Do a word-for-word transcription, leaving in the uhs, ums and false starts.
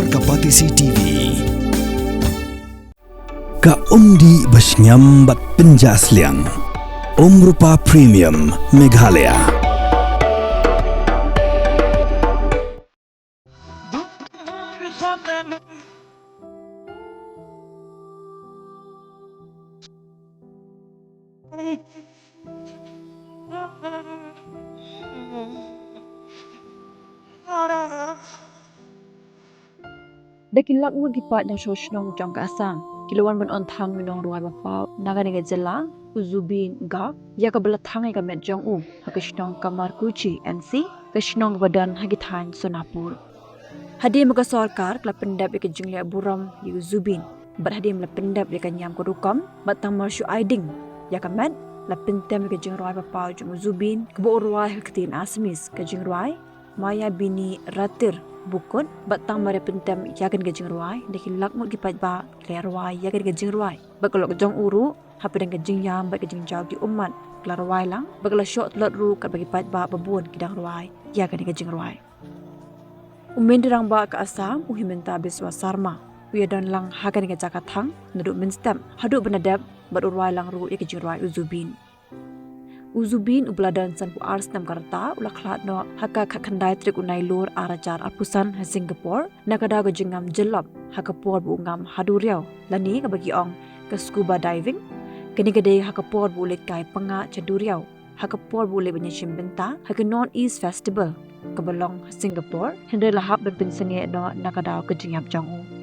Ka Batesi T V. Ka umdih ba shngiam bad pynjah sliang. Umrupa Premium Meghalaya. Da ki lak ngut ki paid nongshong shnong jong ka Assam ki la wan ban on thang ïa u nongrwai ba paw na kane ka jylla, u Zubeen Garg, ïa kaba la thang ïa ka met jong u ha ka shnong Kamarkuchi N C, ka shnong kaba don ha ki thaiñ Sonapur. Hadien ba ka sorkar ka la pyndep ïa ka jingleh burom ïa u Zubeen, bad hadien ba la pyndep ïa ka niam ka rukom, bad tang mar shu ai ding ïa ka met, la pyntem ïa ka jingrwai ba paw jong u Zubeen kaba u rwai ha ka ktien Assamese, ka jingrwai Maya Bini Ratir Bukut, bad tang mar ïa pyntem ïa kane ka jingrwai, da ki lak ngut ki paidbah ki la rwai ïa kane ka jingrwai. Bad ka lok jong u ruh, hapdeng ka jingïam bad ka jingjaw ki ummat, ka la rwai lang, bad ka la shoh tlot ruh katba ki paidbah ba bun ki dang rwai ïa kane ka jingrwai. U Myntri Rangbah ka Assam, u Himanta Biswa Sarma, u ïadon lang ha kane ka jaka thang naduh mynstep haduh ban da dep, bad u rwai lang ruh ïa ka jingrwai u Zubeen. U Zubeen uba la don sanphew ar snem ka rta u la khlad noh ha ka khatkhyndai tarik u Nailur ar hajar arphew san ha Singapore, na ka daw ka jingngam jyllop ha ka por ba u ngam ha duriaw, lane kaba ki ong ka scuba diving. Kane ka dei ha ka por ba u leit kai pyngngad sha duriaw, ha ka por ba u leit ban ïashim bynta ha ka North East Festival kaba long ha Singapore, hynrei la hap ban pynsangeh noh na ka daw ka jingïap jong u.